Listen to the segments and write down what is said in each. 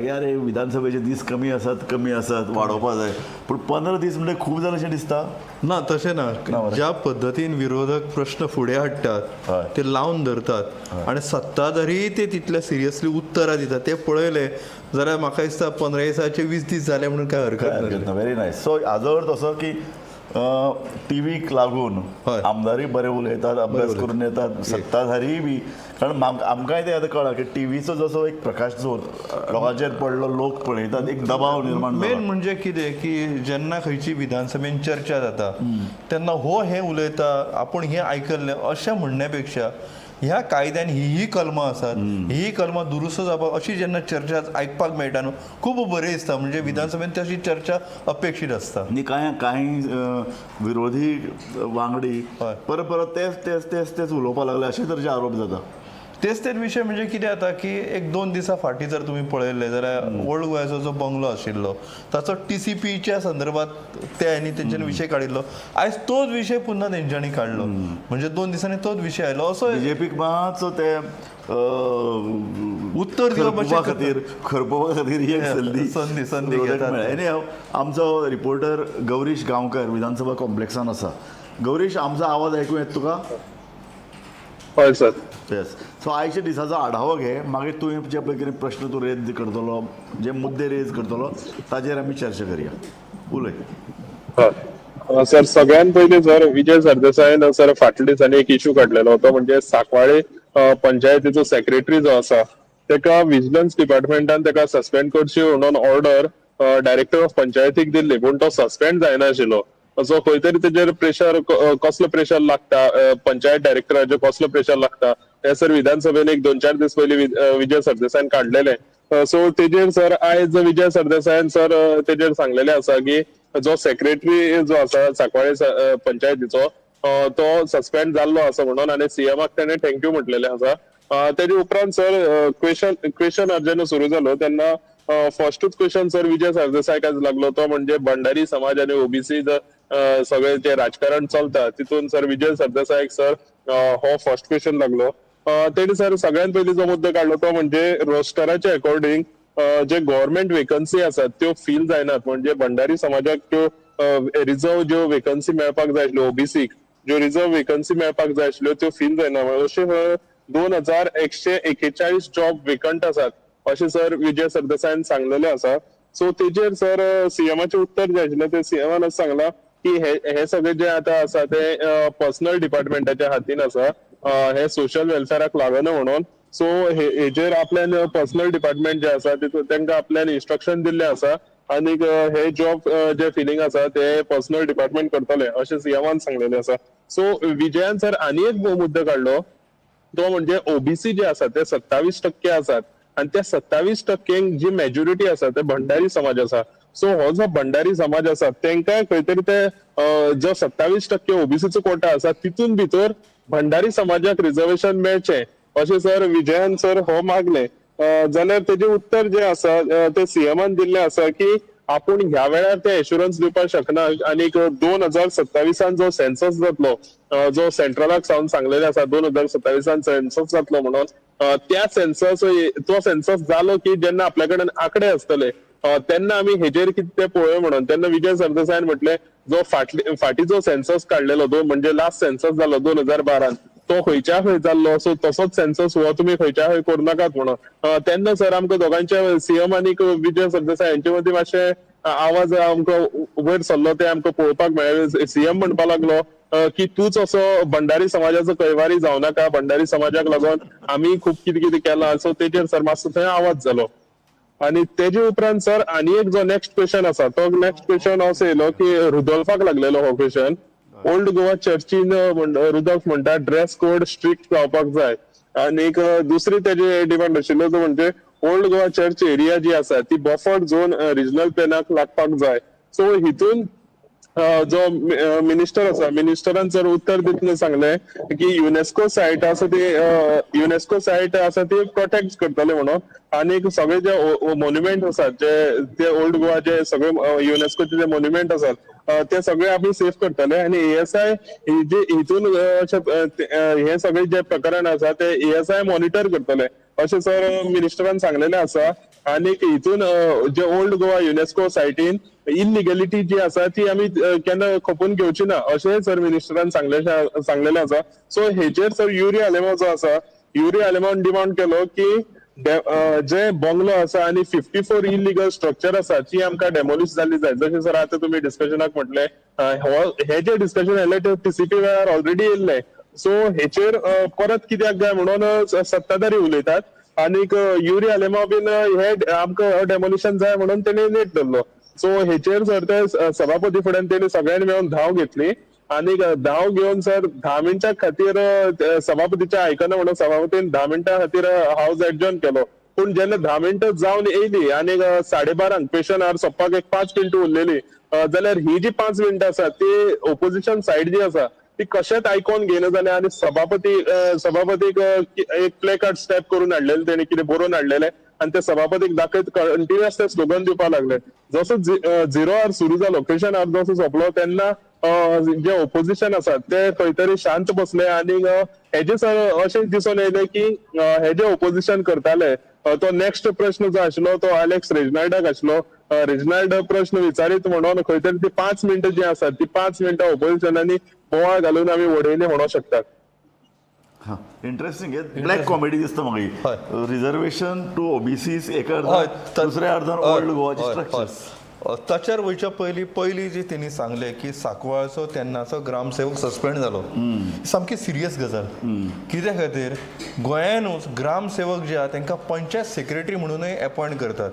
अरे, विधानसभेचे दीस कमी आसात, कमी आसात, वाडोवपा जाय. पूण 15 दीस म्हणजे खूब जालें अशें दिसता. ना, तशें ना. ना मरे. ज्या पद्दतीन विरोधक प्रश्न फुडें हाडटात, ते लावन धरतात आनी सत्ताधारी ते तितले सिरियसली उत्तरां दितात ते पळयले जाल्यार म्हाका दिसता 15 दिसाचे 20 दीस जाले म्हणून काय हरकत ना. Very nice. सो हाजो अर्थ असो की टीव्हीक लागून आमदारूय बरे उलयतात, अभ्यास करून येतात, सत्ताधारीय बी, कारण आमकांय ते आतां कळ्ळां की टीव्हीचो जसो एक प्रकाश झोत लोकांचेर पडलो, लोक पळयतात, एक दबाव निर्माण मेन जाला. म्हणजे कितें की जेन्ना खंयची विधानसभेन चर्चा जाता तेन्ना हो हें उलयता, आपूण हें आयकल्लें अशें म्हणण्या पेक्षा ह्या कायद्यान ही ही कलमां आसात, ही ही कलमां दुरुस्त जावपाक, अशी जेन्ना चर्चा आयकपाक मेळटा न्हू, खूब बरें दिसता. म्हणजे विधानसभेन तशी चर्चा अपेक्षीत आसता. आनी कांय कांय विरोधी वांगडी परत परत तेच तेच तेच तेच उलोवपाक लागले अशे तरेचे आरोप जाता. तेच तेच विशय म्हणजे कितें जाता की एक दोन दिसां फाटीं जर तुमी पळयल्लें जाल्यार ओल्ड गोव्याचो जो बंगलो आशिल्लो ताचो टीसीपीच्या संदर्भात ते आनी तेंच्यांनी विशय काडिल्लो. आयज तोच विशय पुन्हा तेंच्यांनी काडलो, म्हणजे 2 दिसांनी तोच विशय आयलो असो. बीजेपीक मातसो ते उत्तर दिवप अशें खरपुपा खातीर, खरपुपा खातीर ही एक संदी संदी संदी विरोधक घेतात. मेळ्ळी. एनी आमचो रिपोर्टर गौरीश गांवकर विधानसभा कॉम्प्लेक्सान आसा. गौरीश, आमचो आवाज आयकूं येता तुका? हय सर. येस, सो आयच्या दिसाचो आढावो घे, मागीर तुवें जे पळय कितें प्रश्न तूं रेज करतलो, जे मुद्दे रेज करतलो ताजेर आमी चर्चा करया. उलय. हय सर, सगळ्यात पयलीं सर, विजय सरदेसायन सर फाटल्या दिसांनी एक इशू काडलेलो, तो म्हणजे सांकवाळे पंचायतीचो सेक्रेटरी जो आसा तेका विजिलन्स डिपार्टमेंटान तेका सस्पेंड करची म्हणून ऑर्डर डायरेक्टर ऑफ पंचायतीक दिल्ली, पूण तो सस्पेंड जायनाशिल्लो. सो खंय तरी तेजेर प्रेशर, कसलो प्रेशर लागता, पंचायत डायरेक्टराचेर कसलो प्रेशर लागता हे सर विधानसभेन एक दोन चार दीस पयलीं विजय सरदेसायन काडलेले. सो तेजेर सर आयज विजय सरदेसायन सर तेजेर सांगलेले आसा की जो सेक्रेटरी जो आसा सांकवाळे पंचायतीचो तो सस्पेंड जाल्लो आसा म्हणून आनी सीएमाक तेणे thank you म्हटलेले आसा. तेजे उपरांत सर क्वेश्चन क्वेश्चन जेन्ना सुरू जालो तेन्ना फर्स्टूच क्वेश्चन सर विजय सरदेसायक लागलो, तो म्हणजे भंडारी समाज आनी ओबीसी सगळे जे राजकारण चलता तितून सर विजय सरदेसायक सर हो फर्स्ट क्वेश्चन लागलो. तेणी सर सगळ्यात पयलीं जो मुद्दो काडलो तो म्हणजे रोस्टराच्या अकॉर्डिंग जे गव्हर्मेंट वेकन्सी आसात त्यो फील जायनात, म्हणजे भंडारी समाजाक त्यो रिजर्व ज्यो वेकन्सी मेळपाक जाय आशिल्ल्यो, ओबीसीक ज्यो रिजर्व वेकन्सी मेळपाक जाय आशिल्ल्यो त्यो फील जायना. अशे 2141 जॉब वेकंट आसात अशें सर विजय सरदेसायान सांगलेले आसा. सो तेजेर सर सीएमाचें उत्तर जें आशिल्लें ते सीएमान अशें सांगलां की हे हे सगळे जे आतां आसा ते पर्सनल डिपार्टमेंटाच्या हातीन आसा, हे सोशल वेलफेराक लागना म्हणून. सो हेजेर आपल्यान पर्सनल डिपार्टमेंट जे आसा तितून तांकां आपल्यान इन्स्ट्रक्शन दिल्ले आसा आनीक हे जॉब जे फिलिंग आसा ते पर्सनल डिपार्टमेंट करतले अशें सीएमान सांगलेले आसा. सो विजयान सर आनी एक मुद्दो काडलो, तो म्हणजे ओबीसी जे आसा ते 27% आसात आनी त्या 27 टक्क्यांक जी मेजॉरिटी आसा ते भंडारी समाज आसा. सो हो जो भंडारी समाज आसा तेंकां खंय तरी ते जो 27% ओबीसीचो कोटा आसा तितून भितर भंडारी समाजाक रिजर्वेशन मेळचें अशें सर विजयान सर हो मागले. जाल्यार तेजें उत्तर जे आसा ते सीएमान दिल्लें आसा की आपूण ह्या वेळार ते एश्युरन्स दिवपाक शकना आनीक 2027 जो सेन्सस जातलो, जो सेंट्रलाक सावन सांगलेले आसा 2027 सेन्सस जातलो म्हणून, त्या सेन्सस तो सेन्सस जालो की जेन्ना आपल्या कडेन आंकडे आसतले तेन्ना आमी हेजेर कितें ते पळोवया म्हणून. तेन्ना विजय सरदेसायान म्हटलें जो फाटली फाटी जो सेन्सस काडलेलो दोन म्हणजे लास्ट सेन्सस जालो 2012 तो खंयच्या खंय जाल्लो, सो तसोच सेन्सस हो तुमी खंयच्या खंय करूं नाकात म्हणून. तेन्ना सर आमकां दोगांच्या सीएम आनीक विजय सरदेसाय हांचे मदीं मातशें आवाज आमकां वयर सरलो ते आमकां पळोवपाक मेळ्ळें. सीएम म्हणपाक लागलो की तूच असो भंडारी समाजाचो कैवारी जावं नाका, भंडारी समाजाक लागून आमी खूब कितें कितें केलां. सो तेजेर सर मातसो थंय आवाज जालो आनी तेजे उपरांत सर आनी एक जो नेक्स्ट क्वेश्चन आसा तो नेक्स्ट क्वेश्चन असो येयलो की रुदोल्फाक लागलेलो हो क्वेश्चन. ओल्ड गोवा चर्चीन रुदोल्फ म्हणटा ड्रेस कोड स्ट्रिक्ट जावपाक जाय आनीक दुसरी तेजी डिमांड आशिल्लो तो म्हणजे ओल्ड गोवा चर्च एरिया जी आसा ती बफर झोन रिजनल प्लॅनाक लागपाक जाय. सो हितून जो मिनिस्टर आसा, मिनिस्टरान जर उत्तर दितना सांगलें की युनेस्को सायट आसा ती, युनेस्को सायट आसा ती प्रोटेक्ट करतले म्हणून आनीक सगळे जे मोन्युमेंट आसात जे ते ओल्ड गोवा जे सगळे युनेस्कोचे जे मोन्युमेंट आसात ते सगळे आमी सेफ करतले आनी एएसआय जे हितून अशें हे सगळे जे प्रकरण आसा ते एएसआय मॉनिटर करतले अशें सर मिनिस्टरान सांगलेलें आसा. आनी हितून जे ओल्ड गोवा युनेस्को सायटीन इलिगलिटी जी आसा ती आमी केन्ना खपून घेवची ना अशेंय सर मिनिस्टरान सांगलेलें आसा. सो हेचेर सर युरी आलेमाव जो आसा, युरी आलेमावन डिमांड केलो की जे बंगलो आसा आनी 54 इलिगल स्ट्रक्चर आसा ती आमकां डेमोलिश जाल्ली जाय. जशें सर आतां तुमी डिस्कशनाक म्हटलें, हे जे डिस्कशन येयल्ले ते टीसीपी वेळार ऑलरेडी येयल्ले. सो हेचेर परत कित्याक काय म्हणून सत्ताधारी उलयतात आनीक युरी आलेमाव बीन हे आमकां डेमोलिशन जाय म्हणून तेणी नेट धरलो. सो हेचेर सर ते सभापती फुड्यान तेणी सगळ्यांनी मेळून धांव घेतली आनीक धांव घेवन सर 10 मिनटां खातीर सभापतीच्या आयकना म्हणून सभापतीन 10 मिनटां खातीर हावज एडजर्न केलो. पूण जेन्ना 10 मिनटां जावन येयली आनीक 12:30 क्वेश्चन our सोंपपाक एक 5 मिनटां उरलेली जाल्यार ही जी 5 मिनटां आसा ती ओपोजिशन सायड जी आसा ती कशेंच आयकोन घेयना जालें आनी सभापतीक एक प्ले कार्ड स्टेप करून हाडलेले, तेणी कितें बरोवन हाडलेले आनी ते सभापतीक दाखयत कंटिन्युअस ते स्लोगन दिवपाक लागले. जसो झिरो our सुरू जालो, क्वेश्चन our जसो सोंपलो तेन्ना जे ओपोजिशन आसा ते खंय तरी शांत बसले आनी हेजे सर अशें दिसून येयलें की हे जे ओपोजिशन करताले तो नेक्स्ट प्रश्न जो आशिल्लो तो आलेक्स रेजिनाल्डाक आशिल्लो. रेजिनाल्ड प्रश्न विचारीत म्हणून खंय तरी ती 5 मिनटां जी आसा ती 5 मिनटां ओपोजिशनांनी बोवाळ घालून आमी वडयली म्हणूंक शकतात. इंटरेस्टिंग, ब्लॅक कॉमेडी दिसता म्हाका. रिझर्वेशन टू ओबीसी एका अर्धान, दुसऱ्या अर्धान ओल्ड गोवाची स्ट्रक्चर. ताचेर वयच्या पयलीं पयलीं जी तेणी सांगलें की सांकवाळचो तेन्नाचो ग्रामसेवक सस्पेंड जालो, सामकी सिरियस गजाल. कित्या खातीर गोंयानूच ग्रामसेवक जे आहा तांकां पंचायत सेक्रेटरी म्हणूनय एपॉयंट करतात.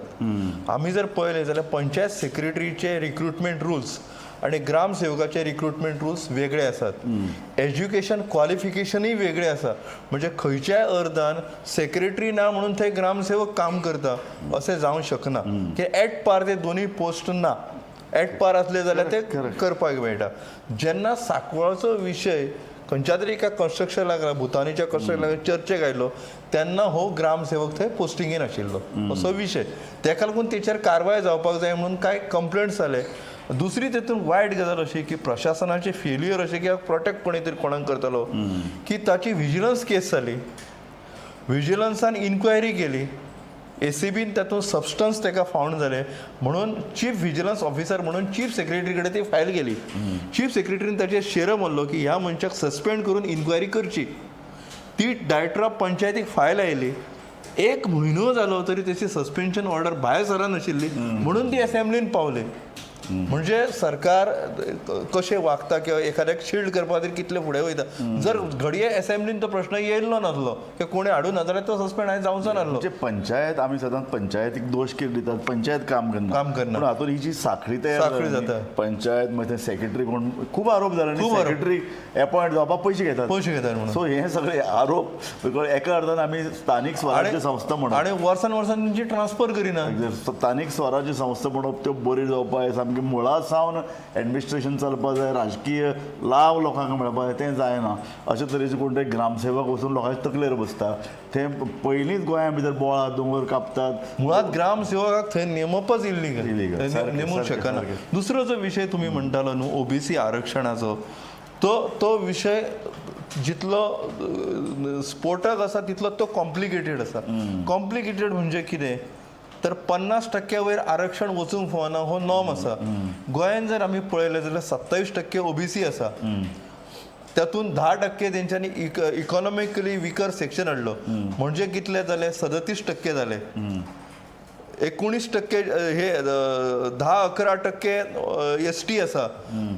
आमी जर पळयलें जाल्यार पंचायत सेक्रेटरीचे रिक्रुटमेंट रुल्स आनी ग्रामसेवकाचे रिक्रुटमेंट रुल्स वेगळे आसात, एज्युकेशन क्वॉलिफिकेशनूय वेगळें आसा. म्हणजे खंयच्याय अर्दान सेक्रेटरी ना म्हणून थंय ग्रामसेवक काम करता अशें जावंक शकना की एट पार ते दोनूय पोस्ट ना, एट पार आसले जाल्यार ते करपाक मेळटा. जेन्ना सांकवाळचो विशय खंयच्या तरी एका कन्स्ट्रक्शन लागला, भुतानीच्या कन्स्ट्रक्शन लागला, चर्चेक आयलो तेन्ना हो ग्रामसेवक थंय पोस्टिंगेन आशिल्लो असो विशय. तेका लागून तेचेर कारवाय जावपाक जाय म्हणून कांय कंप्लेंट्स जाले. दुसरी तेतून वायट गजाल अशी की प्रशासनाचे फेल्युअर अशें की प्रोटेक्ट कोणी तरी कोणाक करतलो की ताची विजिलन्स केस जाली, विजिलन्सान इन्क्वायरी केली, एसीबीन तातूंत सबस्टन्स ताका फावंड जाले म्हणून चीफ विजिलन्स ऑफिसर म्हणून चीफ सेक्रेटरी कडेन ती फायल गेली. चीफ सेक्रेटरीन ताचेर शेरो मारलो की ह्या मनशाक सस्पेंड करून इन्क्वायरी करची. ती डायरेक्टर ऑफ पंचायतीक फायल आयली, 1 म्हयनो जालो तरी ताची सस्पेन्शन ऑर्डर भायर सरनाशिल्ली म्हणून ती एसेंब्लीन पावली. म्हणजे सरकार कशें वागता किंवा एखाद्याक शिल्ड करपा खातीर कितले फुडें वयता. जर घडये एसेंब्लीन तो प्रश्न येयल्लो नासलो किंवा कोणी हाडूं ना जाल्यार तो सस्पेंड हांवें जावचो नासलो. म्हणजे पंचायत आमी सदांच पंचायतीक दोश कितें दितात, पंचायत काम करना, काम करना. पूण हातूंत ही जी साखळी तयार साखळी जाली, जाता. पंचायत मागीर सेक्रेटरी कोण, खूब आरोप जाले आनी खूब आरोप. सेक्रेटरी अपॉयंट जावपाक पयशे घेतात, पयशे घेतात म्हणून. सो हे सगळे आरोप because एका अर्थान आमी स्थानीक स्वराज्य संस्था म्हणून आनी वर्सान वर्सान तेंची ट्रान्सफर करिना. स्थानीक स्वराज्य संस्था म्हणप त्यो बरी जावपाक जाय, सामकी मुळा सावन एडमिनिस्ट्रेशन चलपाक जाय, राजकीय लाव लोकांक मेळपाक जाय, तें जायना. अशे तरेचे कोण तरी ग्रामसेवक वचून लोकांच्या तकलेर बसता. ते पयलींच गोंया भितर बोळा दोंगर कापतात. मुळात ग्रामसेवकाक थंय नेमपच इल्लीगल, Illegal. सारकें, नेमूंक सारकें, शकना. सारकें. दुसरो जो विशय तुमी म्हणटालो न्हू ओबीसी आरक्षणाचो, तो तो विशय जितलो स्फोटक आसा तितलो तो कॉम्प्लिकेटेड आसा. कॉम्प्लिकेटेड म्हणजे कितें तर 50% वयर आरक्षण वचूंक फावना हो नॉर्म आसा. गोंयान जर आमी पळयलें जाल्यार 27% ओबीसी आसा, तातूंत 10% तेंच्यांनी इकॉनॉमिकली विकर सेक्शन हाडलो म्हणजे कितले जाले, 37% जाले. 19% हे 10-11% एस टी आसा,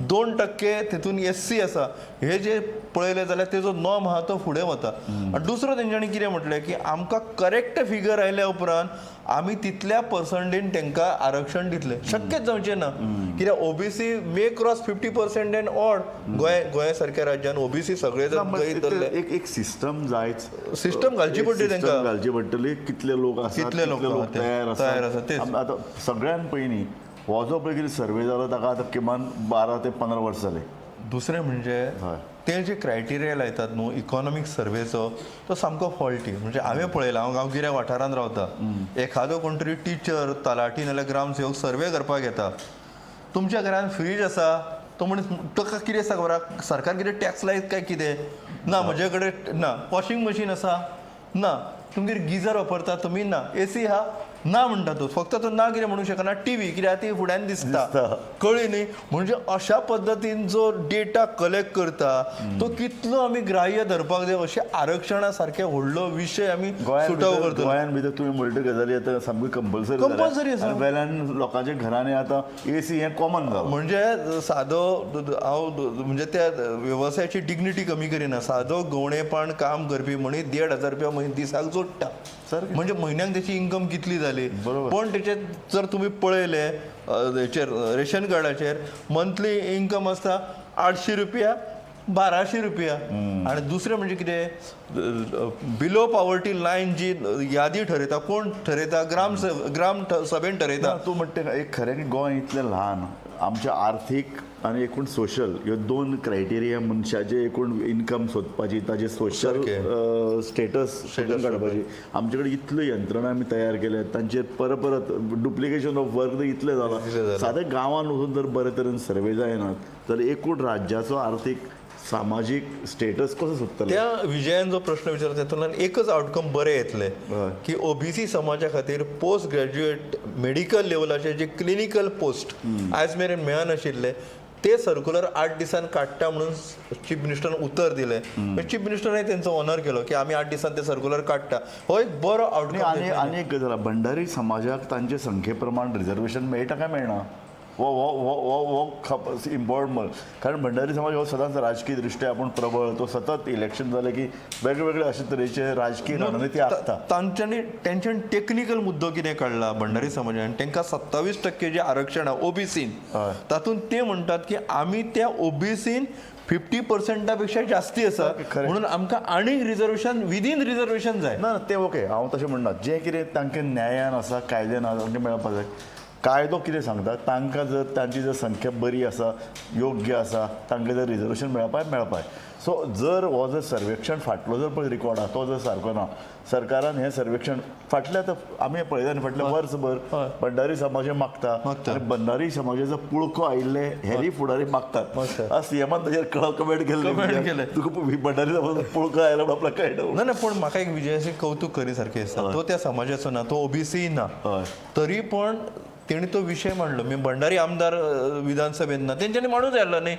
2% तितून एस सी आसा. हे जे पळयले जाल्यार तेजो नॉर्म आहा तो फुडें वता. आनी दुसरो तेंच्यांनी कितें म्हटलें की आमकां करेक्ट फिगर आयल्या उपरांत आमी तितल्या पर्संटीन तांकां आरक्षण दितले. शक्यच जावचें ना, कित्याक OBC may cross 50% and odd. Goa गोंया सारक्या राज्यान ओबीसी सगळे जर गळीत धरले, एक एक सिस्टम जायच. सिस्टम घालची एक पडटली system तांकां. घालची पडटली, कितले लोक आसात, कितले लोक आहा ते, तयार तयार आसा, तेच. आतां सगळ्यान पयलीं हो जो पळय कितें सर्वे जालो ताका आतां किमान 12 ते 15 वर्सां जाले. दुसरें म्हणजे ते जे क्रायटेरिया लायतात न्हू इकॉनॉमीक सर्वेचो, तो सामको फॉल्टी. म्हणजे हांवें पळयलां, हांव गांवगिऱ्या वाठारांत रावता, एखादो कोण तरी टिचर, तलाठी नाल्यार ग्रामसेवक सर्वे करपाक येता, तुमच्या घरान फ्रीज आसा, तो मनीस ताका कितें आसा खबर आहा, सरकार कितें टॅक्स लायत काय कितें ना, म्हजे कडेन ना, वॉशिंग मशीन आसा ना, तुमगेर गिजर वापरता तुमी ना, एसी आहा. ना म्हणटा तो, फक्त तो ना कितें म्हणूंक शकना, टीव्ही कित्याक ती फुड्यान दिसता, दिसता. कळ्ळी न्ही. म्हणजे अशा पद्दतीन जो डेटा कलेक्ट करता तो कितलो आमी ग्राह्य धरपाक जाय. अशें आरक्षणा सारखे व्हडलो विशय आमी गोंयान सुटावो भितर करतले. गोंयान भितर तुवें म्हणटा गजाली आतां सामकी कंपल्सरी Compulsory आसा. आनी वेल्यान लोकांच्या घरांनी आतां एसी हें कॉमन जालां. म्हणजे सादो हांव म्हणजे त्या वेवसायाची डिग्निटी कमी करिना, सादो गवणेपण काम करपी मनीस 1500 रुपया म्हयने दिसाक जोडटा, सारकें. म्हणजे म्हयन्याक तेची इन्कम कितली जाली. बरोबर. पण तेचे जर तुमी पळयले हेचेर रेशन कार्डाचेर मंथली इन्कम आसता 800 रुपया, 1200 रुपया. आनी दुसरें म्हणजे कितें, बिलो पॉवर्टी लायन जी यादी ठरयता, कोण ठरयता, ग्राम ग्राम सभेन ठरयता. ना, तूं म्हणटा एक खरें की गोंय इतलें ल्हान, आमच्या आर्थीक आनी एकूण सोशल ह्यो दोन क्रायटेरिया मनशाचे एकूण इन्कम सोदपाची, ताजे सोशल स्टेटस सोदून काडपाची, आमचे कडेन इतल्यो यंत्रणा आमी तयार केल्या, तांचेर परत परत डुप्लिकेशन ऑफ वर्क इतलें जालां. सादें गांवांत वचून जर बरे तरेन सर्वे जायनात तर एकूण राज्याचो आर्थीक सामाजीक स्टेटस कसो सोदतले. त्या विजयान जो प्रश्न विचारला तातूंतल्यान एकच आउटकम बरें येतलें की ओबीसी समाजा खातीर पोस्ट ग्रॅज्युएट मेडिकल लेवलाचे जे क्लिनिकल पोस्ट आयज मेरेन मेळनाशिल्ले ते सर्क्युलर 8 दिसान काडटा म्हणून चीफ मिनिस्टरान उतर दिलें. चीफ मिनिस्टरान तेंचो ऑनर केलो की आमी 8 दिसान ते सर्क्युलर काडटा. हो एक बरो आनी आउटकम. आनी एक गजाल, भंडारी समाजाक तांचे संख्ये प्रमाण रिजर्वेशन मेळटा काय मेळना हो हो हो हो हो इम्पॉर्टंट, कारण भंडारी समाज हो सदांच राजकीय दृश्ट्या आपूण प्रबळ, तो सतत इलेक्शन जालें की वेगवेगळे अशे तरेचे राजकीय रणनिती आसता. तांच्यांनी तेंच्यानी टेक्निकल मुद्दो कितें काडला भंडारी समाजान, तांकां 27% जें आरक्षण आहा ओबीसीन, तातूंत ते म्हणटात की आमी त्या ओबीसीन 50% पेक्षा जास्ती आसा म्हणून आमकां आनीक रिजर्वेशन विदीन रिजर्वेशन जाय. ना ते ओके, हांव तशें म्हणना, जें कितें तांकां न्यायान आसा, कायद्यान आसा, तांकां मेळपाक जाय. कायदो कितें सांगता, तांकां जर तांची जर संख्या बरी आसा, योग्य आसा, तांकां जर रिजर्वेशन मेळपाक मेळपाक. सो जर हो जर सर्वेक्षण फाटलो जर पळय रिकॉर्ड आसा तो जर सारको ना, सरकारान हें सर्वेक्षण फाटल्या आतां आमी पळयता न्ही, फाटल्या वर्सभर भंडारी समाज मागता आनी भंडारी समाजाचो पुळको आयिल्ले हेरी फुडारी मागतात. आज सीएमान ताजेर कमेंट केल्ले, तुका भंडारी समाजाचो पुळको आयला म्हणून आपल्याक कळटा. ना, पूण म्हाका एक विजयाचें कौतूक करी सारकें दिसता, तो त्या समाजाचो ना, तो ओबीसी ना, तरी पण तेणी तो विशय मांडलो. मी भंडारी आमदार विधानसभेन ना, तेंच्यांनी मांडूंक जाय आसलो न्ही,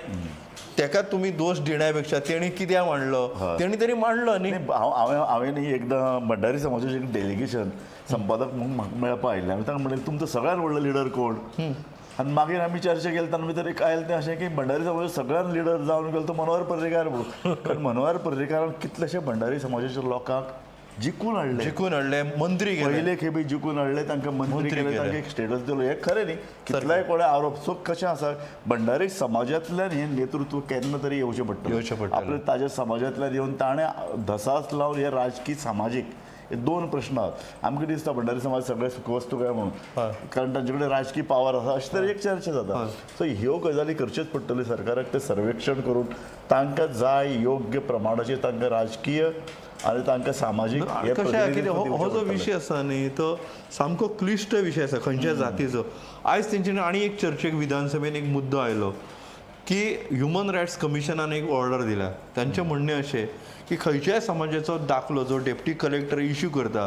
तेका तुमी दोश दिण्या पेक्षा तेणी कित्याक मांडलो, तेणी तरी मांडलो न्ही. हांवें न्ही एकदां भंडारी समाजाचें एक डेलिगेशन संपादक म्हणून म्हाका मेळपाक आयिल्लें. हांवें तांकां म्हणलें तुमचो सगळ्यान व्हडलो लिडर कोण, आनी मागीर आमी चर्चा केली तांचे भितर एक आयलें तें अशें की भंडारी समाजाचो सगळ्यान लिडर जावन गेलो तो मनोहर पर्रीकार म्हणून. कारण मनोहर पर्रीकारान कितलेशे भंडारी समाजाच्या लोकांक जिखून हाडले, जिखून हाडले, मंत्री केले, पयले खेपे जिखून हाडले, तांकां मंत्री केले, तांकां एक स्टेटस दिलो. हें खरें न्ही, कितल्याय कोणे आरोप. सो कशें आसा, भंडारी समाजांतल्यान हें नेतृत्व केन्ना तरी येवचें पडटलें, येवचें पडटलें. आपल्या ताज्या समाजांतल्यान येवन ताणें धसास लावन हे राजकी सामाजीक हे दोन प्रश्न आहात. आमकां दिसता भंडारी समाज सगळे सुखवस्तू काय म्हणून, कारण तांचे कडेन राजकी पावर आसा, अशें तरेन एक चर्चा जाता. सो ह्यो गजाली करच्योच पडटल्यो सरकाराक, तें सर्वेक्षण करून तांकां जाय योग्य प्रमाणाचेर तांकां राजकीय आनी तांकां सामाजीक हे कशें आहा कितें, प्रतिनिधित्व हो दिवचें जो पडटलें. विशय आसा न्ही तो सामको क्लिश्ट विशय आसा खंयच्या जातीचो. आयज तेंच्यानी आनी एक चर्चेक विधानसभेन एक मुद्दो आयलो की ह्युमन रायट्स कमिशनान एक ऑर्डर दिल्या. तांचें म्हणणें अशें की खंयच्याय समाजाचो दाखलो जो डेप्टी कलेक्टर इश्यू करता,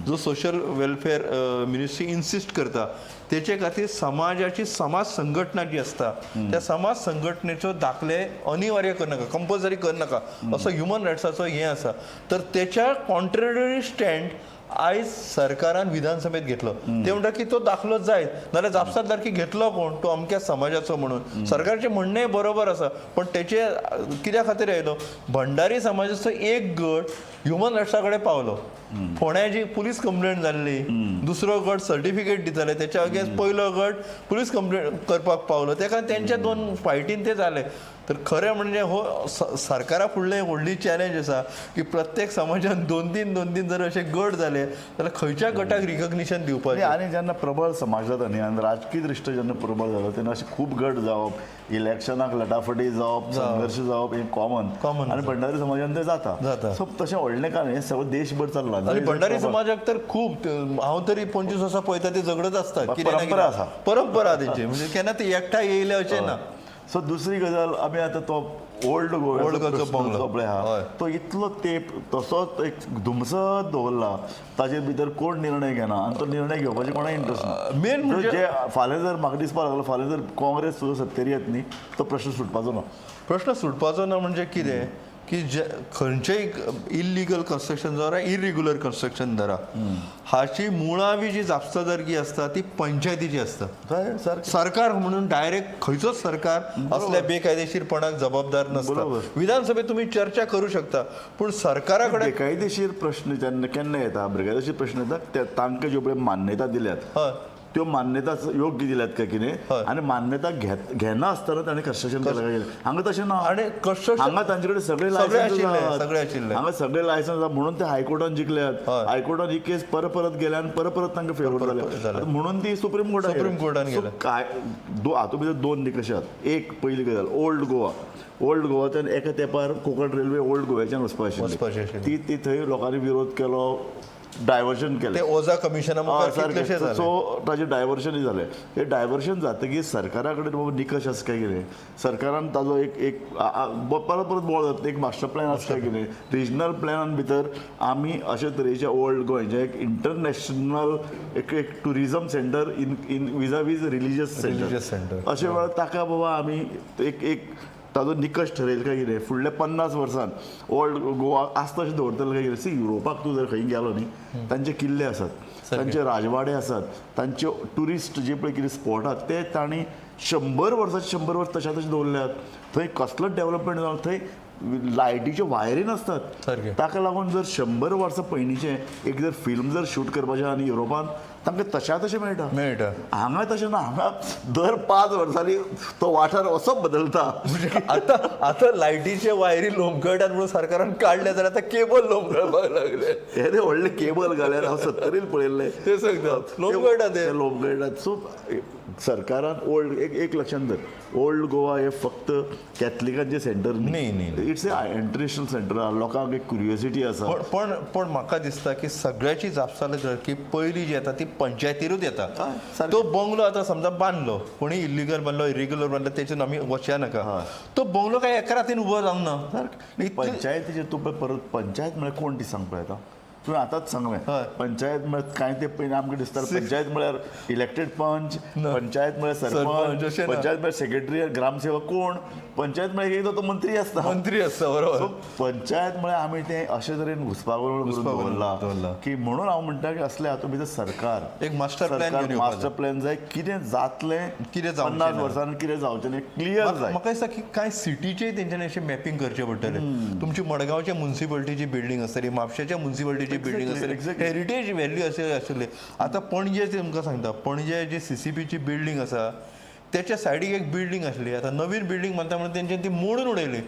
जो सोशल वेलफेअर मिनिस्ट्री इन्सिस्ट करता, तेचे खातीर समाजाची समाज संघटना जी आसता त्या समाज संघटनेचो दाखले अनिवार्य करनाका, कंपल्सरी करनाका, असो ह्युमन रायट्साचो हें आसा. तर तेच्या कॉन्ट्ररी स्टँड आयज सरकारान विधानसभेत घेतलो. ते म्हणटा की तो दाखलो जाय, नाल्यार जापसालदारकी घेतलो कोण, तो अमक्या समाजाचो म्हणून. सरकारचें म्हणणें बरोबर आसा, पण तेचे कित्या खातीर आयलो, भंडारी समाजाचो एक गट ह्युमन रायट्सा कडेन पावलो. फोंड्या जी पुलीस कंप्लेंट जाल्ली, दुसरो गट सर्टिफिकेट दिताले, तेच्या अगेन्स्ट पयलो गट पुलीस कंप्लेंट करपाक पावलो. तेका तेंच्या दोन फायटीन ते जाले. तर खरें म्हणजे हो सरकारा फुडलें व्हडली चॅलेंज आसा की प्रत्येक समाजान दोन तीन दोन तीन जर अशे गट जाले जाल्यार खंयच्या गटाक रिकग्निशन दिवपाचें. आनी जेन्ना प्रबळ समाज जाता न्ही आनी राजकीय दृश्ट्या जेन्ना प्रबळ जाता तेन्ना अशे खूब गट जावप, इलेक्शनाक लटाफटी जावप, संघर्श जावप हें कॉमन कॉमन आनी भंडारी समाजान तें जाता. जाता. सो तशें व्हडलें कारण हें सगळें देशभर चल्लां. आनी भंडारी समाजाक तर खूब, हांव तरी 25 वर्सां पळयता ते झगडत आसता, कितें ना परंपरा कितें. आसा. परंपरा तेंची, म्हणजे केन्ना ते एकठांय येयले अशें ना. सो दुसरी गजाल, आमी आतां तो ओल्ड Old गोवाचो बंगलो. पळय आहा, तो इतलो तेप तसोच एक धुमसत दवरला, ताजेर भितर कोण निर्णय घेना आनी तो निर्णय घेवपाचे कोणाक इंट्रस्ट ना. मेन म्हणजे जे फाल्यां जर म्हाका दिसपाक लागलो, फाल्यां जर काँग्रेस सुद्दां सत्तेर येत न्ही, तो प्रश्न सुटपाचो ना. प्रश्न सुटपाचो ना म्हणजे कितें की जे खंयचेय इल्लिगल कन्स्ट्रक्शन धरा, इरेग्युलर कन्स्ट्रक्शन धरा, हाची मुळावी जी जापसालदारकी आसता ती पंचायतीची आसता. सारकें. सरकार म्हणून डायरेक्ट खंयचोच सरकार असल्या बेकायदेशीरपणाक जबाबदार नसता. विधानसभेत तुम्ही चर्चा करू शकता, पूण सरकारा कडेन बेकायदेशीर प्रश्न जेन्ना केन्ना येता, बेकायदेशीर प्रश्न येता ते तांकां ज्यो पळय मान्यता दिल्यात, त्यो मान्यता योग्य दिल्यात काय कितें, आनी मान्यता घेना आसतना ताणें कन्स्ट्रक्शन केलें काय कितें. हांगा तशें ना. आनी कन्स्ट्रक्शन हांगा तांचे कडेन सगळे सगळे लायसन्स आशिल्ले, आसात. सगळे आशिल्ले. हांगा सगळे लायसन्स आसा म्हणून ते हायकोर्टान जिखल्यात. हायकोर्टान ही केस परत परत गेल्या आनी परत परत तांकां फेवर परत जाल्या, म्हणून ती सुप्रीम कोर्टान सुप्रीम कोर्टान गेल्या. काय हातूंत भितर दोन निकश आसात. एक पयली गजाल, ओल्ड गोवा, ओल्ड गोवाच्यान एका तेंपार कोंकण रेल्वे ओल्ड गोव्याच्यान वचपाची वचपाची आशिल्ली. आशिल्ली, ती थंय लोकांनी विरोध केलो, डायवर्जन केलें. ते ओझा कमिशना मुखार कितलेशे जाले. सो ताजें डायवर्जनूय जालें. हें डायवर्जन जातकीर सरकारा कडेन बाबा निकश आसा काय कितें, सरकारान ताजो एक एक परत परत बोळ जाता, एक मास्टर प्लॅन आसा काय कितें. रिजनल प्लॅनान भितर आमी अशे तरेचे ओल्ड गोंय जें एक इंटरनॅशनल एक एक tourism centre in vis a vis religious Religious centre, center. अशे वेळार ताका बाबा आमी एक एक ताजो निकश ठरयल काय कितें, फुडल्या 50 वर्सान ओल्ड गोवा आसता तशें दवरतले काय कितें. सी, युरोपाक तूं जर खंय गेलो न्ही, तांचे किल्ले आसात, तांचे राजवाडे आसात, तांचे ट्युरिस्ट जे पळय कितें स्पॉट आसात ते तांणी 100 वर्सां 100 वर्स तशा तशें दवरल्यात. थंय कसलोच डेवलपमेंट जावं, थंय लायटीच्यो वायरी नासतात. ताका लागून जर 100 वर्सां पयलींचें एक जर फिल्म जर शूट करपाचें आनी युरोपान तांकां तशा तशें मेळटा. मेळटा. हांगा तशें ना, हांगा दर 5 वर्सांनी तो वाठार असो बदलता. आता आता लायटीचे वायरी लोंबकळटात म्हणून सरकारान काडले जाल्यार आतां केबल लोंबकळपाक लागले. हे ते व्हडले केबल घाल्यार हांव सत्तरीन पळयल्ले. ते सांगता, लोंबकळटा ते. ते लोंबकळटात. सो सरकारान ओल्ड एक एक लक्षांत धर, ओल्ड गोवा हे फक्त कॅथलिकांचे सेंटर न्ही, न्ही. It's a international centre, लोकांक एक क्युरियोसिटी आसा. पण पण पण म्हाका दिसता की सगळ्याची जापसालदारकी पयली जी येता ती पंचायतीरूच येता. तो बंगलो आतां समजा बांदलो, कोणी इल्लिगल बांदलो, इरेग्युलर बांदलो, तेचेर आमी वचया नाका. तो बंगलो काय एका रातीन उबो जावंक ना. पंचायतीचेर तूं पळय परत, पंचायत म्हळ्यार कोण ती सांग पळय आतां तुवें आतांच सांगलें. पंचायत म्हळ्यार कांय ते पयलीं आमकां दिसता पंचायत म्हळ्यार इलेक्टेड पंच, पंचायत म्हळ्यार सरपंच, सरपंच, अशें ना. पंचायत म्हळ्यार सेक्रेटरी, ग्रामसेवक कोण, पंचायत म्हळ्यार एकदां तो मंत्री आसता. मंत्री आसता, बरोबर. सो पंचायत म्हळ्यार आमी तें अशे तरेन घुसपागोंदळ करून घुसपागोंदळ दवरला दवरला. की म्हणून हांव म्हणटा की असले हातूंत भितर सरकार एक मास्टर प्लॅन घेवन येवपाक मास्टर प्लॅन जाय, कितें जातलें, कितें जावचें 50 ना. वर्सांनी कितें जावचें न्ही, क्लियर जाय. म्हाका दिसता की कांय सिटीचेय तेंच्यांनी अशें मॅपिंग करचें पडटलें. तुमची मडगांवच्या मुन्सिपालिटीची बिल्डींग आसतली, म्हापशेच्या मुन्सिपालिटीची बिल्डींग आसतली, हेरिटेज व्हॅल्यू अशें आशिल्ले. आतां पणजे तुमकां सांगता, पणजे जी सीसीपीची बिल्डींग आसा त्याच्या सायडीक एक बिल्डींग आसली, आतां नवीन बिल्डींग बांदता म्हणून तेंच्यांनी ती मोडून उडयली.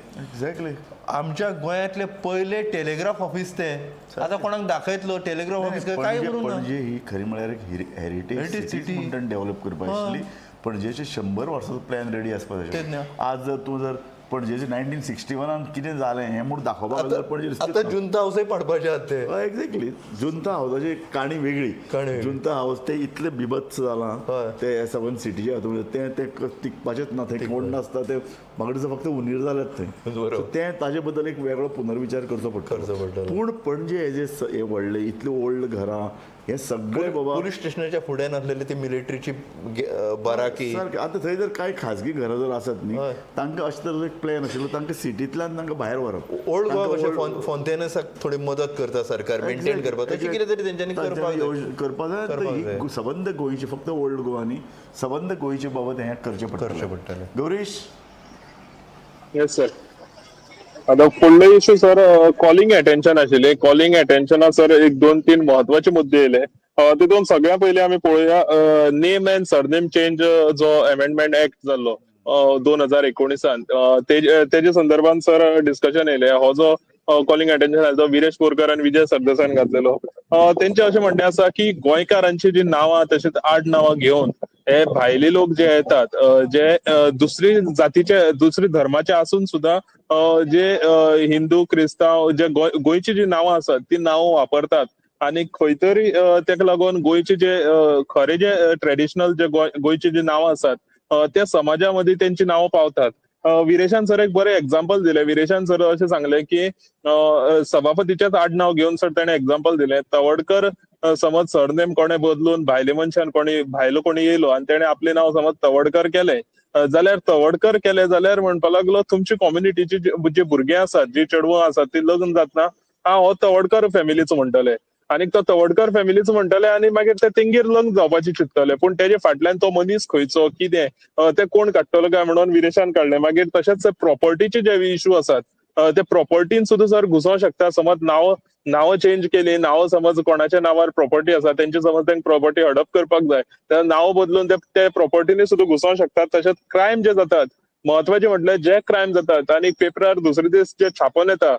आमच्या गोंयांतले पयले टेलिग्राफ ऑफिस ते आतां कोणाक दाखयतलो टेलिग्राफ ऑफिस काय पणजे करूंक ना. पणजे ही खरी म्हळ्यार एक हेरिटेज Heritage city city. म्हणून डेव्हलप करपाक आशिल्ली. पणजेचे 100 वर्साचो प्लॅन रेडी आसपाक तेच जाय. न्ही. आज जर तूं जर पणजेचे 1961 कितें जालें हें म्हूण दाखोवपाक जाल्यार पणजे आतां जुंता हावसय पाडपाचे आहात ते. एक्झॅक्टली. जुंता हावसाची काणी वेगळी. काणी वेगळी. जुंता हावस ते इतले बिभत्स जालां, ते सगळ्या सिटीच्या हातूंत ते ते टिकपाचेच ना, थंय कोण नासता, ते म्हाका दिसता फक्त उंदीर जाल्यात थंय. सो ते ताजे बद्दल एक वेगळो पुनर्विचार करचो करचो पडटलो. पडटलो. पूण पणजे हे जे हे व्हडले इतले ओल्ड घरां हे सगळे बाबा पोलीस स्टेशनाच्या फुड्यान आसलेली ती मिलिटरीची बाराकी. सारकें. आतां थंय जर कांय खाजगी घरां जर आसत न्ही, तांकां अशें तरेचो एक प्लॅन आशिल्लो, तांकां सिटींतल्यान तांकां भायर व्हरप. ओल्ड गोवा तांकां कशें old- फोंतेनसाक थोडी मदत करता सरकार मेंटेन करपाक, तशें कितें तरी तेंच्यांनी करपाक तांच्यांनी जाय. करपाक जाय. करपाक ही जाय. सबंद गोंयची, फक्त ओल्ड गोवा न्ही, सबंद गोंयचे बाबत हें करचें पडटलें. करचें पडटलें. गौरीश. येस सर, आतां फुडलो इशू सर कॉलिंग एटेन्शन आशिल्लें. कॉलिंग एटेन्शना सर एक 2-3 म्हत्वाचे मुद्दे येयले. तितून सगळ्या पयलीं आमी पळोवया नेम अँड सरनेम चेंज जो अमेंडमेंट एक्ट जाल्लो 2019 तेजे संदर्भात सर डिस्कशन येयलें. हो जो कॉलिंग अटेन्शन आयलो तो विरेश बोरकर आनी विजय सरदेसायान घातलेलो. तेंचें अशें म्हणणें आसा की गोंयकारांची जी नांवां तशेंच आड नांवां घेवन हे भायले लोक जे येतात, जे दुसरी जातीचे दुसरी धर्माचे आसून सुद्दां जे हिंदू क्रिस्तांव जे गोंयची जी नांवां आसात ती नांवां वापरतात आनी खंय तरी तेका लागून गोंयचे जे खरे जे ट्रेडिशनल जे गोंयची जी नांवां आसात त्या समाजा मदीं तेंची नांवां पावतात. विरेशान सर एक बरें एग्जाम्पल दिलें. विरेशान सर अशें सांगलें की सभापतीचेच आडनांव घेवन सर तेणें एग्जाम्पल दिलें. तवडकर समज सरनेम कोणें बदलून भायले मनशान कोणी भायलो कोणी येयलो आनी तेणें आपलें नांव समज तवडकर केलें जाल्यार, तवडकर केलें जाल्यार म्हणपा लागलो तुमची कॉम्युनिटीची जे भुरगे आसात, जी चेडवां आसात, ती लग्न जातना हा हो तवडकर फॅमिलीचो म्हणटले आनी तो तवडकर फॅमिलीचो म्हणटले आनी मागीर ते तेंगेर लग्न जावपाचे चिंततले, पूण तेजे फाटल्यान तो मनीस खंयचो कितें ते कोण काडटलो काय म्हणून विरेशान काडले. मागीर तशेंच प्रॉपर्टीचे जे इशू आसात ते प्रॉपर्टीन सुद्दां सर घुसोंक शकता. समज नांव चेंज केली, नांव समज कोणाच्या नांवार प्रॉपर्टी आसा तेंचे समज तांकां प्रॉपर्टी हडप करपाक जाय त्या नांव बदलून ते प्रॉपर्टीनी सुद्दां घुसोंक शकतात. तशेंच क्रायम जे जातात, म्हत्वाचे म्हटल्यार जे क्रायम जातात आनी पेपरार दुसरे दीस जे छापून येता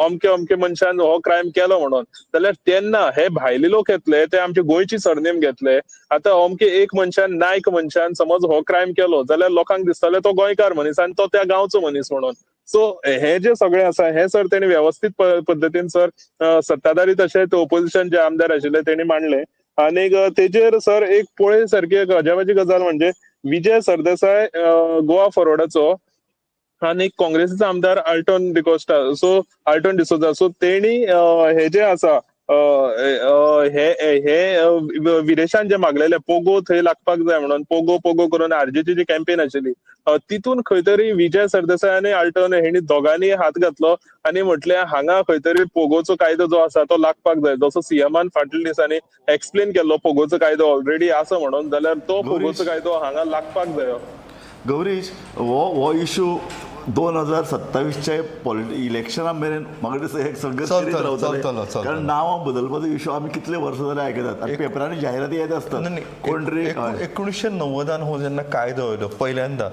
अमके अमके मनशान हो क्रायम केलो म्हणून, जाल्यार तेन्ना हे भायले लोक येतले ते आमचे गोंयची सरनेम घेतले. आतां अमके एक मनशान, नायक मनशान समज हो क्रायम केलो जाल्यार लोकांक दिसतले तो गोंयकार मनीस आनी तो त्या गांवचो मनीस म्हणून. सो हे जे सगळे आसा हे सर तेणी वेवस्थीत पद्दतीन सर सत्ताधारी तशेंच ओपोजिशन जे आमदार आशिल्ले तेणी मांडले. आनीक तेजेर सर एक पळय सारकी एक अजापाची गजाल म्हणजे विजय सरदेसाय गोवा फॉरवर्डाचो आनी काँग्रेसीचो आमदार Ultron D'Costa, so Ultron D'Souza, so तेणी हे जे आसा हे हे विरेशान जे मागलेले पोगो थंय लागपाक जाय म्हणून पोगो पोगो करून आरजीची जी कॅम्पेन आशिल्ली तितून खंय तरी विजय सरदेसाय आनी आल्टन हेणी दोगांनी हात घातलो आनी म्हटलें हांगा खंय तरी पोगोचो कायदो जो आसा तो लागपाक जाय. जसो सीएमान फाटल्या दिसांनी एक्सप्लेन केल्लो पोगोचो कायदो ऑलरेडी आसा म्हणून, जाल्यार तो पोगोचो कायदो हांगा लागपाक जाय. गौरीश, हो इशू 2027च्या इलेक्शना मेरेन म्हाका दिसता हे सगळें करीत रावतले, कारण नांवां बदलपाचो इशू आमी कितले वर्सां जाले आयकतात आनी पेपरांनी जाहिराती येत आसतात. कोण तरी 1990 हो जेन्ना कायदो येयलो पहिल्यांदा,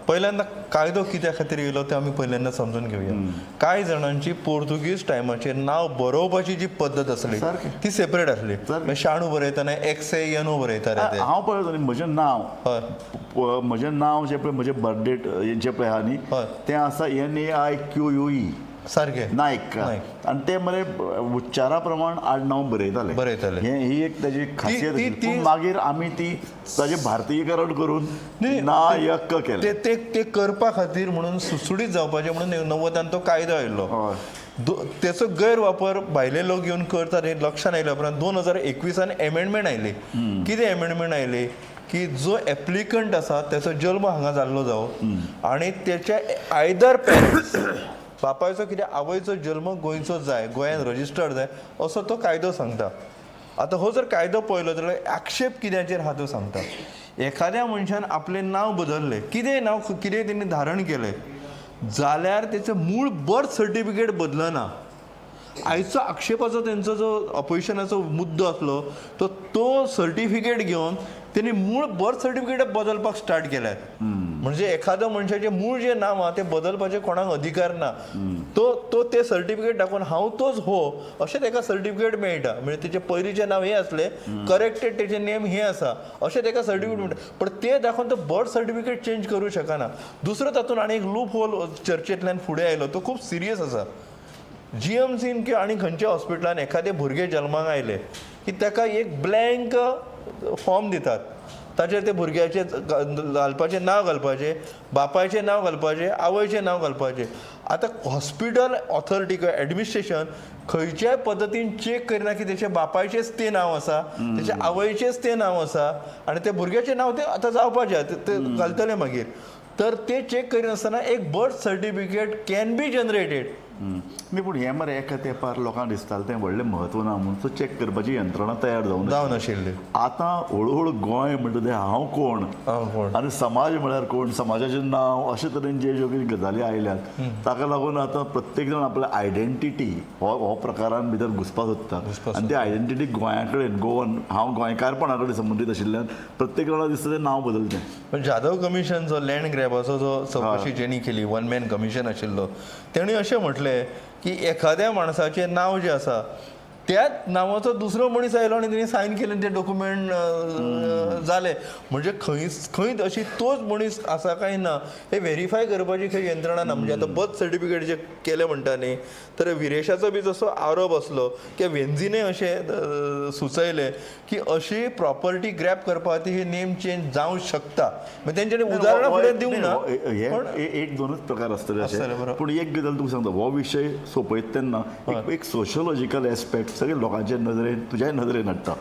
पहिल्यांदा कायदो कित्या खातीर येयलो ते आमी पहिल्यांदा समजून घेवया. कांय जाणांची पोर्तुगीज टायमाचेर नांव बरोवपाची जी पद्दत आसली ती सेपरेट आसली. शाणू बरयतना एक्स ए एन ओ बरयताले. हांव पळयता म्हजें नांव, म्हजें नांव जें पळय म्हजें बर्थडेट जें पळय आहा न्ही तें आसा NAIQUE सारकें नायक, आनी ते मरे उच्चारा प्रमाण आडनांव बरयताले बरयताले. ही एक ताजी खासियत. मागीर आमी ती ताजें भारतीयकरण करून नायक केलें. ते करपा खातीर म्हणून सुडसुडीत जावपाचें म्हणून 90 तो कायदो आयिल्लो. तेचो गैरवापर भायले लोक येवन करतात हे लक्षांत आयल्या उपरांत 2021 एमेंडमेंट आयली. कितें एमेंडमेंट आयली की जो एप्लिकंट आसा तेचो जल्म हांगा जाल्लो जावं आनी तेच्या आयदर पेरंट्स बापायचो कितें आवयचो जल्म गोंयचो जाय, गोंयान रजिस्टर्ड जाय असो तो कायदो सांगता. आतां हो जर कायदो पळयलो जाल्यार आक्षेप कित्याचेर आहा तो सांगता. एखाद्या मनशान आपलें नांव बदललें, कितेंय नांव कितेंय तेणी धारण केलें जाल्यार तेचें मूळ बर्थ सर्टिफिकेट बदलना. आयचो आक्षेपाचो तेंचो जो ऑपोजिशनाचो मुद्दो आसलो तो सर्टिफिकेट घेवन तेणी मूळ बर्थ सर्टिफिकेट बदलपाक स्टार्ट केल्यात. म्हणजे एखादो मनशाचें मूळ जें नांव आहा तें बदलपाचें कोणाक अधिकार ना. तो ते सर्टिफिकेट दाखोवन हांव तोच हो अशें तेका सर्टिफिकेट मेळटा. म्हणजे तेचें पयलींचें नांव हें आसलें, करेक्टेड तेचें नेम हें आसा अशें तेका सर्टिफिकेट मेळटा. पण ते दाखोवन तो बर्थ सर्टिफिकेट चेंज करूं शकना. दुसरो तातूंत आनी एक लूप होल चर्चेंतल्यान फुडें आयलो तो खूब सिरियस आसा. जीएमसीन किंवा आनी खंयच्या हॉस्पिटलान एखादें भुरगें जल्माक आयलें की ताका एक ब्लँक फॉर्म दितात, ताचेर ते भुरग्याचें घालपाचें नांव घालपाचें, बापायचें नांव घालपाचें, आवयचें नांव घालपाचें. आतां हॉस्पिटल ऑथॉरिटी किंवा एडमिनिस्ट्रेशन खंयच्याय पद्दतीन चॅक करिना की तेच्या बापायचेंच तें नांव आसा, तेच्या आवयचेंच तें नांव आसा आनी त्या भुरग्याचें नांव तें आतां जावपाचें तें घालतलें मागीर. तर ते चॅक करिनासतना एक birth certificate can be generated. न्ही, पूण हें मरे एका तेंपार लोकांक दिसतालें तें व्हडलें म्हत्व ना म्हणून सो चॅक करपाची यंत्रणा तयार जावंक नाशिल्ली. आतां हळू हळू गोंय म्हणटा तें हांव कोण आनी समाज म्हळ्यार कोण, समाजाचें नांव, अशे तरेन जे ज्यो कितें गजाली आयल्यात ताका लागून आतां प्रत्येक जाण आपल्या आयडेंटिटी हो प्रकारान भितर घुसपाक सोदता आनी ती आयडेंटिटी गोंया कडेन, गोवन हांव गोंयकारपणा कडेन संबंदीत आशिल्ल्यान प्रत्येक जाणा दिसता तें नांव बदलचें. पण जाधव कमिशन जो लँड ग्रॅबाचो जो चवकशी जेणी केली, वन मॅन कमिशन आशिल्लो, तेणी अशें म्हटलें की एखाद्या माणसाचें नांव जें आसा त्याच नांवाचो दुसरो मनीस आयलो आनी तेणी सायन केलें आनी ते डॉक्युमेंट जाले. म्हणजे खंय खंय अशी तोच मनीस आसा काय ना हे व्हेरीफाय करपाची खंय यंत्रणा ना. म्हणजे आतां बर्थ सर्टिफिकेट जे केलें म्हणटा न्ही, तर विरेशाचो बी जसो आरोप आसलो की वेन्झीने अशें सुचयलें की अशी प्रॉपर्टी ग्रॅप करपा खातीर ही नेम चेंज जावंक शकता. म्हणजे तेंच्यांनी उदाहरणां फुडें दिवंक ना, पण एक दोनच प्रकार आसतले आसतले, अशे. बरोबर. पूण एक गजाल तुका सांगता, हो विशय सोंपयता तेन्ना एक सोशोलॉजिकल एस्पेक्ट सगळे लोकांचे नदरेन, तुज्याय नदरेन हाडटा.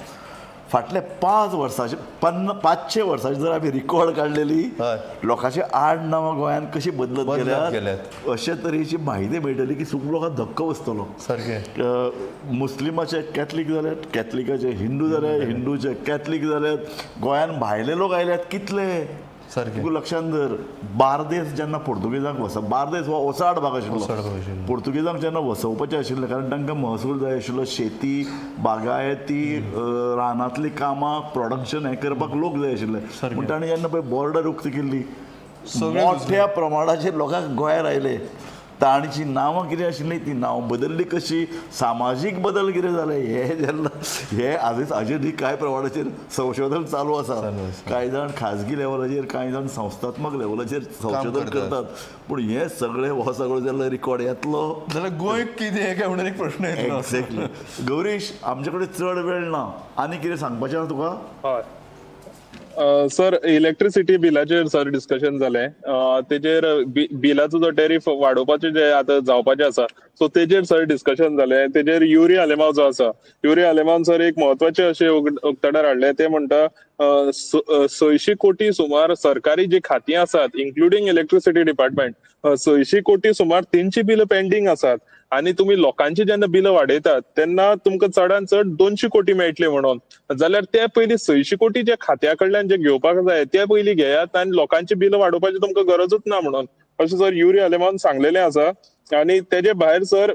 फाटले 5 वर्साचे 500 वर्साचे जर आमी रिकॉर्ड काडलेली, लोकांचे आडनांवां गोंयांत कशी बदलत बदलत गेल्यात, गेल्यात. अशे तरेची म्हायती मेळटली की सुख लोकांक धक्को बसतलो. सारकें. मुस्लिमाचे कॅथलीक जाल्यात, कॅथलिकाचे हिंदू जाल्यात, हिंदूचे कॅथलीक जाल्यात, गोंयांत भायले लोक आयल्यात कितले. सारकें. तुका लक्षांत धर, बार्देस जेन्ना पुर्तुगेजांक वस, बार्देस हो ओसाड भाग ओसाड भाग आशिल्लो, आशिल्लो. पुर्तुगेजांक जेन्ना वसोवपाचें आशिल्लें, कारण तांकां महसूल जाय आशिल्लो, शेती बागायती, रानांतलीं कामां, प्रोडक्शन हें करपाक लोक जाय आशिल्ले. सारकें. म्हण ताणें जेन्ना पळय बॉर्डर उक्ती केल्ली, सगळे मोठ्या प्रमाणाचेर लोकांक गोंयांत आयले. तांची नांवां कितें आशिल्लीं, ती नांवां बदल्ली कशी, सामाजीक बदल कितें जाले, हे जेन्ना हे आजून अजुनूय कांय प्रमाणाचेर संशोधन चालू आसा. चालू आसा. कांय जाण खाजगी लेवलाचेर, कांय जाण संस्थात्मक लेवलाचेर संशोधन करतात. करतात. पूण हे सगळे हो सगळो जेन्ना रिकॉर्ड येतलो जाल्यार गोंय कितें काय म्हणून एक प्रश्न येतलो. एक्झॅक्टली. गौरीश, आमचे कडेन चड वेळ ना, आनी कितें सांगपाचें आसा तुका? हय सर, इलेक्ट्रिसिटी बिलाचेर सर डिस्कशन जालें. तेजेर बिलाचो जो टॅरीफ वाडोवपाचें जे आतां जावपाचें आसा, सो तेजेर सर डिस्कशन जालें. तेजेर युरी आलेमाव जो आसा, युरी आलेमावन सर एक म्हत्वाचें अशें उक्ताडार हाडलें. ते म्हणटा 600 कोटी सुमार सरकारी जी खातीं आसात, इन्क्लुडींग इलेक्ट्रिसिटी डिपार्टमेंट, 600 कोटी सुमार तेंची बिलां पेंडींग आसात आनी तुमी लोकांची जेन्ना बिलां वाडयतात तेन्ना तुमकां चडान चड 200 कोटी मेळटले म्हणून, जाल्यार ते पयलीं 600 कोटी जे खात्या कडल्यान जे घेवपाक जाय ते पयलीं घेयात आनी लोकांची बिलां वाडोवपाची तुमकां गरजूच ना म्हणून, अशें सर युरी आलेमावन सांगलेलें आसा. आनी तेजे भायर सर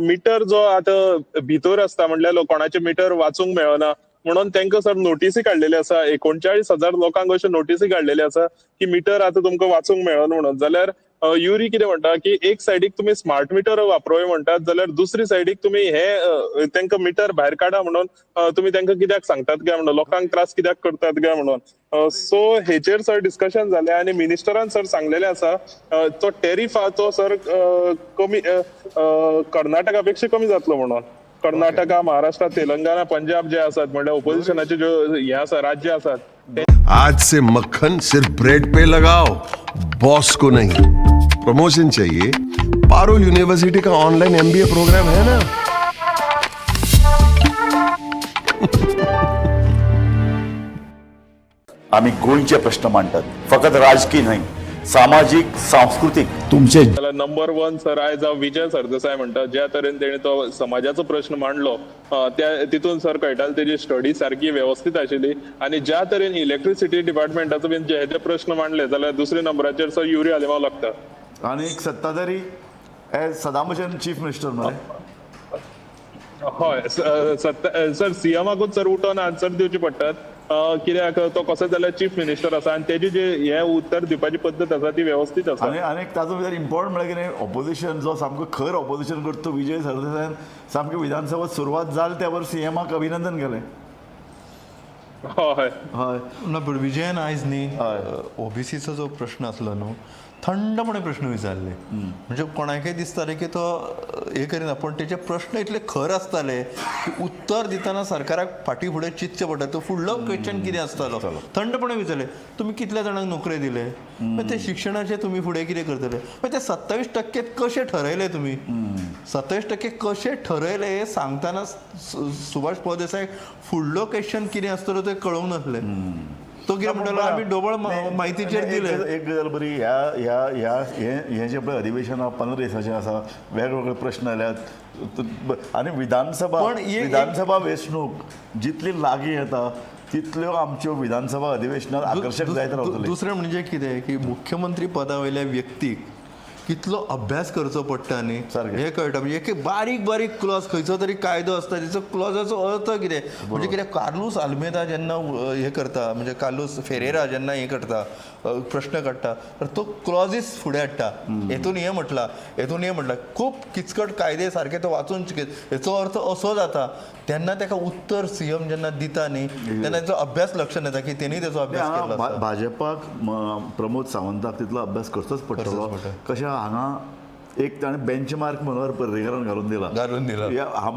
मिटर जो आतां भितर आसता, म्हणल्यार कोणाचें मिटर वाचूंक मेळना म्हणून तांकां सर नोटीसी काडलेली आसा. 39,000 लोकांक अश्यो नोटीसी काडलेली आसा की मिटर आतां तुमकां वाचूंक मेळना म्हणून. जाल्यार युरी कितें म्हणटा की एक सायडीक तुमी स्मार्ट मिटर वापरोय म्हणटात, जाल्यार दुसरी सायडीक तुमी हे तांकां मिटर भायर काडा म्हणून तुमी तांकां कित्याक सांगतात काय म्हणून, लोकांक त्रास कित्याक करतात काय म्हणून. सो हेचेर सर डिस्कशन जालें आनी मिनिस्टरान सर सांगलेलें आसा तो टॅरीफ आहा तो सर कमी कर्नाटका पेक्षा कमी जातलो म्हणून. कर्नाटका, महाराष्ट्र, तेलंगणा, पंजाब जे आसात म्हणल्यार ओपोजिशनाचे ज्यो हे आसा राज्य आसात. आज से मक्खन सिर्फ ब्रेड पे लगाओ, बॉस को नहीं. प्रमोशन चाहिए? पारुल यूनिवर्सिटी का ऑनलाइन एमबीए प्रोग्राम है ना. आमी गोंयचे प्रश्न मांडटात, फकत राजकी न्हय, सामाजीक, सांस्कृतीक. तुमचे जाल्यार नंबर 1 सर आयज हांव विजय सरदेसाय म्हणटा, ज्या तरेन तेणी तो समाजाचो प्रश्न मांडलो त्या तितून सर कळटाले तेजी स्टडी सारकी वेवस्थीत आशिल्ली. आनी ज्या तरेन इलेक्ट्रिसिटी डिपार्टमेंटाचो बीन जे हे प्रश्न मांडले जाल्यार दुसऱ्या नंबराचेर सर युरी आलेमाव लागता. आनी एक सत्ताधारी एज सदां भशेन चीफ मिनिस्टर मरे. हय सर, सीएमाकूच सर उठोन आन्सर दिवचे पडटात, कित्याक तो कसो जाल्यार चीफ मिनिस्टर आसा आनी तेजी जे हे उत्तर दिवपाची पद्दत आसा ती वेवस्थीत आसा. आनी आनी ताजो भितर इम्पॉर्टंट म्हळ्यार कितें, ऑपोजिशन जो सामको खर ऑपोजिशन करता तो विजय सरदेसायान सामकी विधानसभा सुरवात जाली त्या बरोबर सीएमाक अभिनंदन केलें. हय हय ना, पण विजयान आयज न्ही ओबीसीचो जो प्रश्न आसलो न्हू, थंडपणे प्रश्न विचारले. म्हणजे कोणाकय दिसतालें की तो हे करिना, पण तेचे प्रश्न इतले खर आसताले की उत्तर दितना सरकाराक फाटीं फुडें चिंतचें पडटा. तो फुडलो क्वेश्चन कितें आसतालो, थंडपणे विचारले, तुमी कितल्या जाणांक नोकरी दिले, मागीर ते शिक्षणाचे तुमी फुडें कितें करतले, मागीर ते 27% कशे ठरयले तुमी, 27% कशे ठरयले हे सांगतना सुभाष फळदेसाय फुडलो क्वेश्चन कितें आसतलो तें कळोवंक नासलें. तो कितें म्हणटालो, आमी ढोबळ म्हायतीचेर दिले. एक गजाल बरी, ह्या ह्या ह्या हें हें जें पळय अधिवेशन आहा 15 दिसाचें आसा, वेगवेगळे प्रश्न आयल्यात आनी विधानसभा, पण विधानसभा वेंचणूक जितली लागीं येता तितल्यो आमच्यो विधानसभा अधिवेशनात आकर्शक जायत रावतली. दुसरें म्हणजे कितें की मुख्यमंत्री पदा वयल्या व्यक्तीक कितलो अभ्यास करचो पडटा न्ही सारकें. हें कळटा. म्हणजे एक बारीक बारीक क्लॉज, खंयचो तरी कायदो आसता तेचो क्लॉजाचो अर्थ कितें, म्हणजे कितें. कार्लूस आल्मेदा जेन्ना हें करता, म्हणजे कार्लूस फेरेरा जेन्ना हें करता, प्रश्न काडटा, तर तो क्लॉजीस फुडें हाडटा, हेतून हें म्हटलां, हेतून हें म्हटलां, खूब किचकट कायदे सारके तो वाचून हेचो अर्थ असो जाता. तेन्ना ताका उत्तर सीएम जेन्ना दिता न्ही तेन्ना तेचो अभ्यास लक्षात येता की तेणी तेचो अभ्यास केल्लो आसता. भाजपाक प्रमोद सावंताक तितलो अभ्यास करचोच पडटलो. करचोच पडटलो. कशें हांगा एक ताणें बेंचमार्क मनोहर पर्रीकारान घालून दिला, घालून दिला.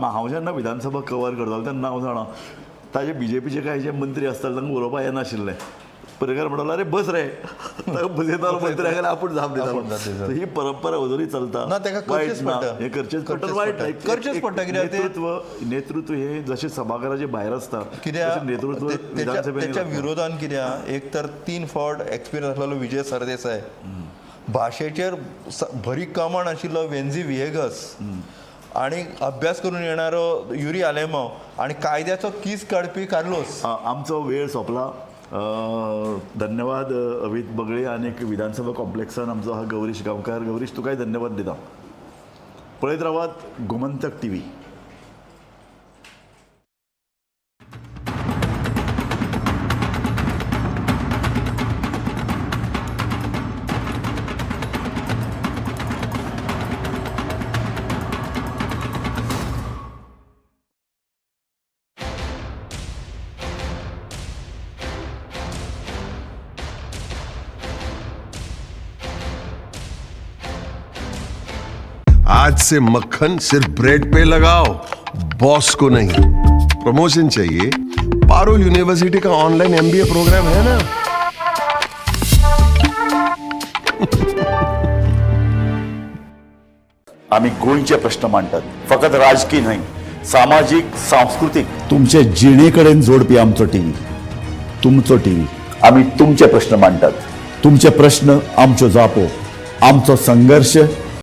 हांव जेन्ना विधानसभा कवर करतालो तेन्ना हांव जाणा ताजे बीजेपीचे कांय जे मंत्री आसताले तांकां उलोवपाक येनाशिल्लें. पर्रीकार म्हणटालो, अरे बस रे, ताका बसयतालो मंत्री जाल्यार आपूण जाप आपूण दितालो. जाप दितालो. ही परंपरा अजुनूय चलता. ना, ताका वायट करचेंच ना. पडटा. हें करचेंच पडटा, करचेंच वायट पडटा. ना. करचेंच पडटा, कित्याक ते- नेतृत्व हे जशें सभाघराचे भायर आसता कित्याक तशें नेतृत्व विधानसभेन त्याच्या विरोधान कित्याक एक तर 3 फावट एक्सपिरियन्स आसलेलो विजय सरदेसाय, भाशेचेर भरी कमांड आशिल्लो वेन्झी विएगस, आनी अभ्यास करून येणारो युरी आलेमाव, आनी कायद्याचो कीस काडपी कार्लोस. आमचो वेळ सोंपला. धन्यवाद अमित बगळे आनी विधानसभा कॉम्प्लेक्सान आमचो हा गौरीश गांवकार. गौरीश, तुकाय धन्यवाद दिता. पळयत रावात गोमंतक टीव्ही. आज से मक्खन सिर्फ ब्रेड पे लगाओ, बॉस को नहीं. प्रमोशन चाहिए? पारुल यूनिवर्सिटी का ऑनलाइन एमबीए प्रोग्राम है ना. आमी गोंयचे प्रश्न मांडटात, फकत राजकी न्हय, सामाजीक, सांस्कृतीक, तुमचे जिणे कडेन जोडपी आमचो टीव्ही, तुमचो टीव्ही. आमी तुमचे प्रश्न मांडटात, तुमचे प्रश्न आमच्यो जापो, आमचो संघर्श,